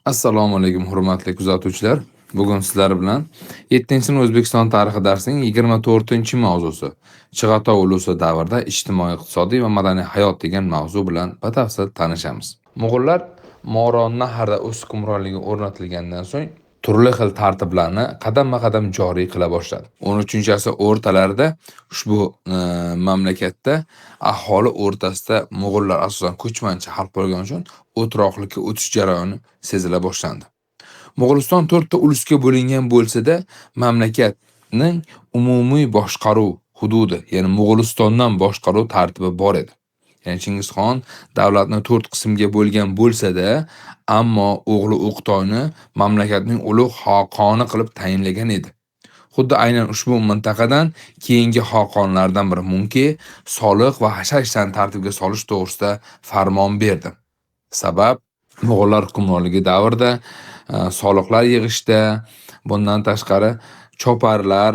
Assalomu alaykum, hurmatli kuzatuvchilar. Bugun sizlar bilan 7-sinf O'zbekiston tarixi darsining 24-mavzusi Chig'atoy ulusi davrida ijtimoiy-iqtisodiy va madaniy hayot degan mavzu bilan batafsil tanishamiz. Mo'g'ullar Movarounnahrda o'z hukmronligi o'rnatilgandan so'ng turli xil tartiblarni qadamma-qadam joriy qila boshladi. 13-asr o'rtalarida ushbu mamlakatda aholi o'rtasida mo'g'ullar asosan ko'chmanchi xalq bo'lgani uchun o'troqlikka o'tish jarayoni sezila boshlandi. Mo'g'uliston to'rtta ulusga bo'lingan bo'lsa-da, mamlakatning umumiy boshqaruv hududi, ya'ni Mo'g'ulistondan boshqaruv tartibi bor edi. Ya'ni Chingizxon davlatni to'rt qismga bo'lgan bo'lsa-da, ammo o'g'li O'qtoyni mamlakatning ulug' xoqoni qilib tayinlagan edi. Xuddi aynan ushbu mintaqadan keyingi xoqonlardan biri Munke soliq va hashar ishlarni tartibga solish to'g'risida farmon berdi. Sabab mo'g'ullar hukmronligi davrida soliqlar yig'ishda, bundan tashqari choparlar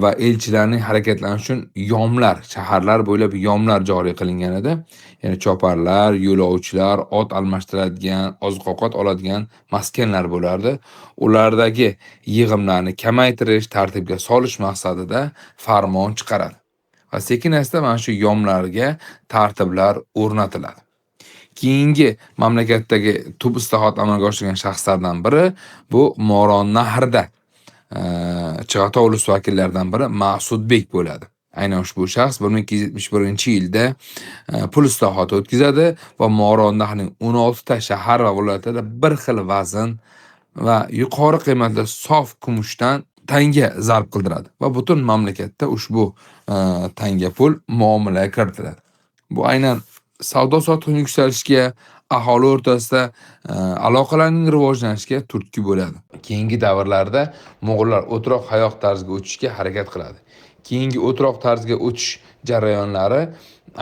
va elchilarning harakatlanishi uchun yomlar, shaharlar bo'ylab yomlar joriy qilingan edi. Ya'ni choparlar, yo'lovchilar, ot almashtiradigan, oziq-ovqat oladigan maskanlar bo'lardi. Ulardagi yig'imlarni kamaytirish, tartibga solish maqsadida farmon chiqaradi. Va sekin-asta mana shu yomlarga tartiblar o'rnatiladi. Keyingi mamlakatdagi tub islohot amalga oshirgan shaxslardan biri bu Movarounnahrda Chig'atoy ulusi vakillaridan biri Ma'sudbek bo'ladi. Aynan ushbu shaxs 1271-yilda pul islohoti o'tkazadi va Movarounnahrning 16 ta shahar va viloyatlarida bir xil vazn va yuqori qiymatli sof kumushdan tanga zarb qildiradi va butun mamlakatda ushbu tanga pul muomalaga kiritiladi. Bu aynan savdo-sotiqning yuksalishiga, aholi o'rtasida aloqalarning rivojlanishiga turtki bo'ladi. Keyingi davrlarda mo'g'ullar o'troq hayot tarziga o'tishga harakat qiladi. Keyingi o'troq tarziga o'tish jarayonlari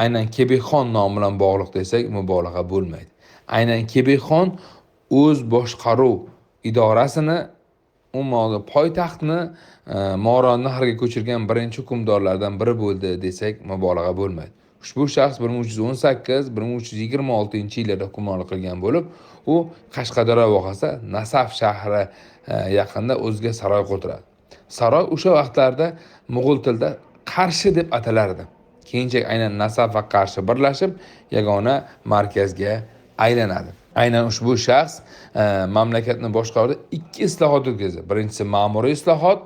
aynan Kebekxon nomi bilan bog'liq desak mubolag'a bo'lmaydi. Aynan Kebekxon o'z boshqaruv idorasini, umuman poytaxtni Movarounnahrga ko'chirgan birinchi hukmdorlardan biri bo'ldi desak mubolag'a bo'lmaydi. Ushbu shaxs 1318-1326 yillarda hukmronlik qilgan bo'lib, u Qashqadaryo vohasida Nasaf shahri yaqinida o'ziga saroy qurdiradi. Saroy o'sha vaqtlarda mo'g'ul tilida Qarshi deb atalardi. Keyinchalik aynan Nasaf va Qarshi birlashib, yagona markazga aylanadi. Aynan ushbu shaxs mamlakatni boshqaruvda ikki islohot o'tkazdi. Birinchisi ma'muriy islohot,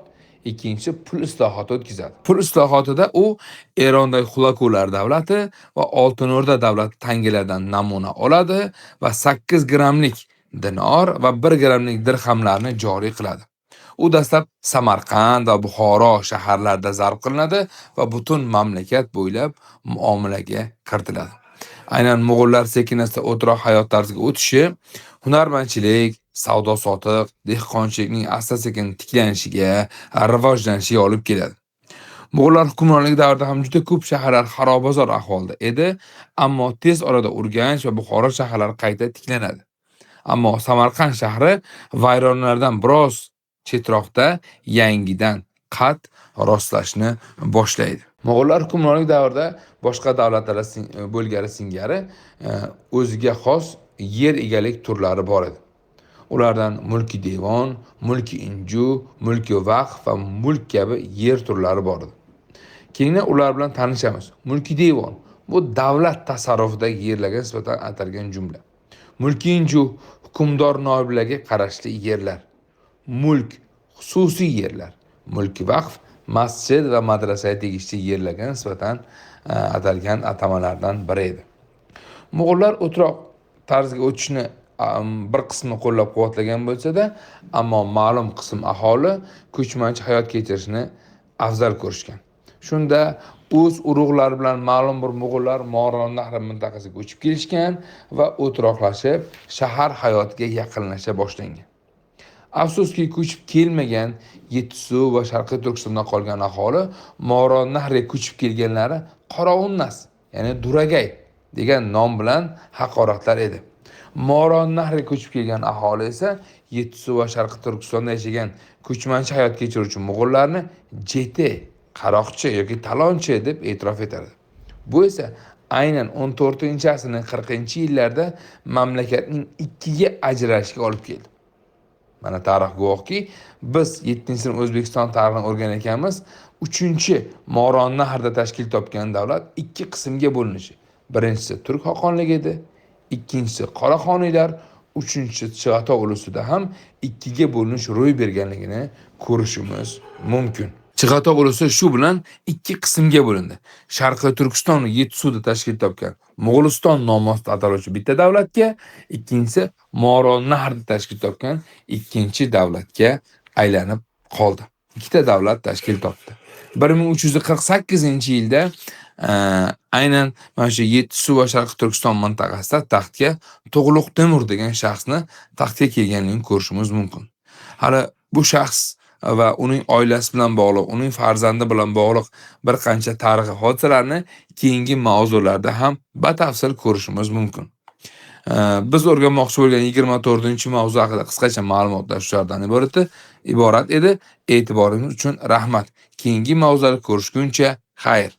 ikkinchisi pul islohoti o'tkazadi. Pul islohotida u Erondagi Xulakular davlati va Oltin O'rda davlati tangalaridan namuna oladi va 8 grammlik dinor va 1 grammlik dirhamlarni joriy qiladi. U dastlab Samarqand va Buxoro shaharlarida zarb qilinadi va butun mamlakat bo'ylab muomalaga kiritiladi. Aynan mo'g'ullar sekin-asta o'troq hayot tarziga o'tishi hunarmandchilik, savdo-sotiq, dehqonchilikning asta-sekin tiklanishiga, rivojlanishiga olib keladi. Mo'g'ullar hukmronligi davrida ham juda ko'p shaharlar xarobazor ahvolda edi, ammo tez orada Urganch va Buxoro shaharlari qayta tiklanadi. Ammo Samarqand shahri vayronalardan biroz chetroqda yangidan qad rostlashni boshlaydi. Mo'g'ullar hukmronligi davrida boshqa davlatlar bo'lgani singari o'ziga xos yer egalik turlari bor edi. Ulardan mulki devon, mulki inju, mulki vaqf va mulk kabi yer turlari bor edi. Keyinroq ular bilan tanishamiz. Mulki devon bu davlat tasarrufidagi yerlarga nisbatan atalgan jumla. Mulki inju hukmdor noiblariga qarashli yerlar. Mulk xususiy yerlar. Mulki vaqf masjid va madrasaga tegishli yerlarga nisbatan atalgan atamalardan biri edi. Mo'g'ullar o'troq tarzga o'tishni bir qismi qo'llab-quvvatlagan bo'lsa-da, ammo ma'lum qism aholi ko'chmanchi hayot kechirishni afzal ko'rishgan. Shunda o'z urug'lari bilan ma'lum bir mo'g'ullar Movarounnahr mintaqasiga ko'chib kelishgan va o'troqlashib, shahar hayotiga yaqinlasha boshlangan. Afsuski, ko'chib kelmagan Yettisuv va Sharqiy Turkistonda qolgan aholi Movarounnahrga ko'chib kelganlari Qorovunnas, ya'ni Duragay degan nom bilan haqoratlar edi. Movarounnahrga ko'chib kelgan aholi esa Yettisuv va Sharqiy Turkistonda yashagan ko'chmanchi hayot kechiruvchi mo'g'ullarni jeti, qaroqchi yoki talonchi deb e'tirof etardi. Bu esa aynan 14-asrning 40-yillarida mamlakatning ikkiga ajralishiga olib keldi. Mana tarix guvohki, biz 7-sinf O'zbekiston tarixini o'rganar ekanmiz, 3-Movarounnahrda tashkil topgan davlat ikki qismga bo'linishi. Birinchisi Turk xoqonligi edi, ikkinchisi Qoraxoniylar, uchinchisi Chig'atoy ulusida ham ikkiga bo'linish ro'y berganligini ko'rishimiz mumkin. Chig'atoy ulusi shu bilan ikki qismga bo'lindi. Sharqiy Turkiston Yetisuvda tashkil topgan Mo'g'uliston nomi ostida ataluvchi bitta davlatga, ikkinchisi Movarounnahrda tashkil topgan ikkinchi davlatga aylanib qoldi. Ikkita davlat tashkil topdi. 1348-yilda aynan mana shu Yettisuv va Sharqiy Turkiston mintaqasida taxtga Tug'luq Temur degan shaxsni taxtga kelganligini ko'rishimiz mumkin. Hali bu shaxs va uning oilasi bilan bog'liq, uning farzandi bilan bog'liq bir qancha tarixiy hodisalarni keyingi mavzularda ham batafsil ko'rishimiz mumkin. Biz o'rganmoqchi bo'lgan 24-mavzu haqida qisqacha ma'lumotlar shulardan iborat edi. E'tiboringiz uchun rahmat. Keyingi mavzularda ko'rishguncha xayr.